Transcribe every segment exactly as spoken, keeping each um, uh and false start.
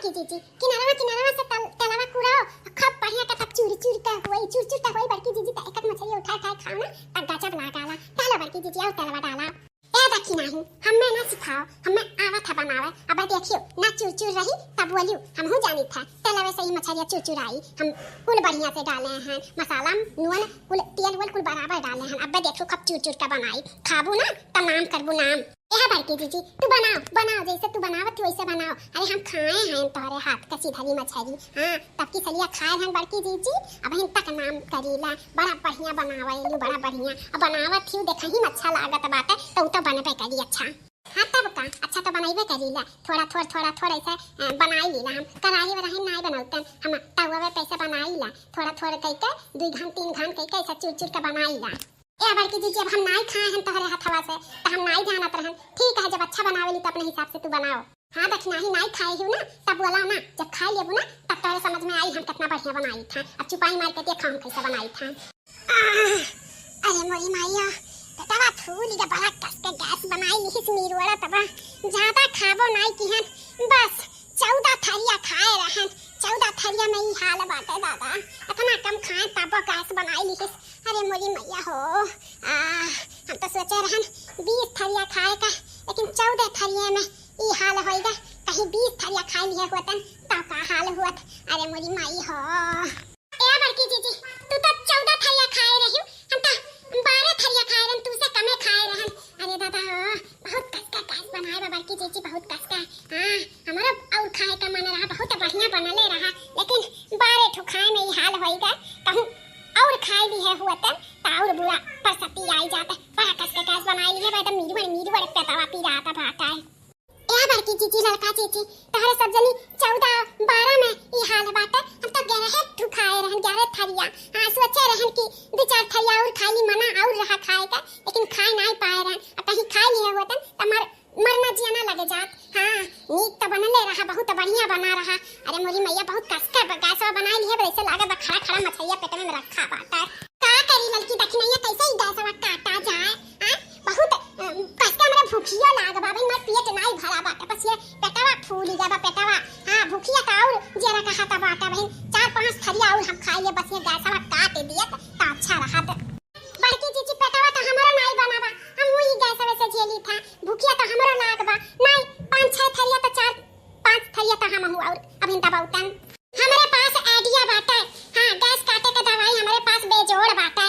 बड़की जीजी, किनरवा, किनरवा से तल-, तलवा कुराओ, खूब बढ़िया का तब चूर चूर का होई, चूर चूर का होई बड़की जीजी, त एक एक मछली उठा उठा खाओ ना, त गजब लागाला। डालो बड़की जीजी, और तलवा डाला। ए देखी नाही, हमें ना सिखाओ, हमें आवत है बनावे। अब देखियो, ना चूर चूर रही, तब बोलियो, हमहू जानी था, तलवे से ही मछलिया चूर चूर आई। हम कुल बढ़िया से डाले हैं, मसाला, नून, कुल तेल वेल कुल बराबर डाले हैं। अब देखो, खूब चूर चूर का बनाई, खाबू ना, त नाम करबू नाम। ए बड़की जीजी, तू बनाओ, बनाओ, जैसे तू बनावत थी वैसे बनाओ। अरे हम खाए हैं तोहरे हाथ का सिधरी मछरी। हाँ, तब की सलिया खाए हैं बड़की जीजी, अबहिन तक नाम करीला, बड़ा बढ़िया बनावेलू, बड़ा बढ़िया। अब बनावत थी, देखा ही में अच्छा लागत बाटे, तो उ तो बनबे करी अच्छा। हाँ तब का, अच्छा तो बनैबे करीला, थोड़ा थोड़, थोड़ा थोड़ ऐसे, अ, बनाई लीला हम। कढ़ाई वढ़ाई नाई बनौतन, हम तवा पे ऐसे बनाई ला, थोड़ा थोड़ कई के, दुई घान तीन घान कई के ऐसा चूर चूर के बनाई ला। ए बड़की जीजी, अब हम नाई खाए हैं तोहरे हथवा से, त हम नाई जानत रहन। ठीक है, जब अच्छा बनावेली त अपने हिसाब से तू बनाओ। हाँ, दखिनाही नाई खाए ही ना, तब बोला ना, जब खाए लेबू ना, तब तोहरे समझ में आई हम कितना बढ़िया बनाई था। अब चुपाई मार के देखा हम कैसे बनाई था। आह, अरे मोरी माइया, पेटवा फूल गया, बड़ा कस के गैस बनाई लिहिस मीरवड़ा तबा। ज्यादा खाबो नाई किहन, बस चौदह थरिया खाए रहन, चौदह थरिया में ई हाल बाटे दादा। इतना कम खाए तबो गैस बनाई लिहिस। अरे मोरी मैया हो, आ, हम तो सोचे रहन बीस थरिया खाए का, लेकिन चौदह थरिया में ई हाल होइगा। कहीं बीस थरिया खाए लिए होतन तो का हाल हुअत। अरे मोरी माई हो। ए बड़की जीजी, तू तो चौदह थरिया खाए रही, हम तो बारह थरिया खाए रहन, तू से कमे खाए रहन। अरे दादा हो, बहुत कस का गैस बनाए बा बड़की जीजी, बहुत कस का। हाँ, हमारा और खाए का मन रहा, बहुत बढ़िया बनले रहा, लेकिन बारह ठो खाए में ई हाल होइगा। कहूँ और खाए लिए हुअतन, त और बुरा परसती आई जात। बड़ा कस के गैस बनाए लिए बा, एकदम मीरवड़, मीरवड़ पेटवा पी रहा था भाटा है। ए बड़की जीजी, ललका जीजी, तोहरे सब जनी चौदह बारह में ई हाल बाटे। हम तो ग्यारह ठो खाए रहन, ग्यारह थरिया। हाँ, सोचे रहन कि दो चार थरिया और खाई ली, मना और रहा खाए का, लेकिन खाए नाई पाए रहन। अब कहीं खाए लिए होतन, त मर, मरना जियना लगे जात। हाँ, नीक तो बनले रहा, बहुत बढ़िया बना रहा। अरे मोरी मैया, बहुत कस के ब-, गैसवा बनाए लिए, वैसे लागत बा खड़ा खड़ा मछलिया पेट में रखा बाटे। का करी ललकी दखिनैया, कैसे ही गैसवा काटा जाए? हाँ, बहुत, अम, कस के हमरा भूखिया लाग बा, भाई, मार पेट नाई भरा बाटे, बस ये पेटवा फूल गया बा, पेटवा। हाँ, भूखिया का और जेरा कहा था बाटे, भाई, चार पांच थरिया और हम खाई ले, बस ये गैसवा काट दिए त, त अच्छा रहा त। बड़की जीजी, पेटवा त हमरो नाई बना बा, हम वही गैसवे से झेली था, भूखिया त हमरो लाग बा, नाई, पांच छह थरिया त चार पांच थरिया त हम हूँ और अभी दबाउतन। हमरे पास idea बाटे। हाँ, गैस काटे के दवाई हमरे पास बेजोड़ बाटे।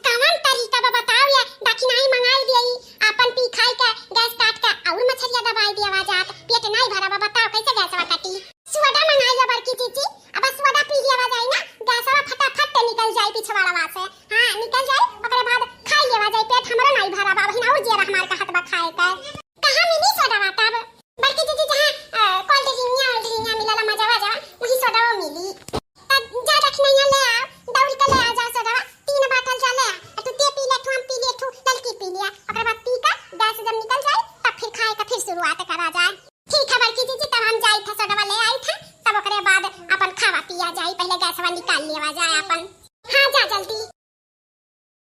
कवन तरीका बा बताओ, या दखिनाई मंगाई दियई, आपन पी खाई के गैस काट के और मछरिया दबाई दिया जात। पेट नाई भरा बा, बताओ कैसे गैसवा कटी? सोडा मंगाई ला बड़की जीजी, अब सोडा पी लिया जाई ना, गैसवा फटाफट निकल जाई पिछवाड़वा से। हाँ, निकल जाई, ओकरे बाद खाई लेवा जाई, पेट हमरो नाई भरा बा, बहिन और जेरा हमार कहत बा खाए के। कहाँ मिली सोडवा तब? बड़की जीजी, जहाँ, अ, कोल्ड ड्रिंकिया, ओल्ड ड्रिंकिया मिलेला, मजा, मजा, वहीं सोडवा मिली। तब जा दखिनैया ले आओ, दौड़ के ले आ जाओ सोडवा, तीन बाटल जा ले आ, आ तू ते पी ले, ठू हम पी ले, ठू ललकी पी लिया, ओकरे बाद पी के गैस जब निकल जाए, तब फिर खाए के फिर शुरुआत करा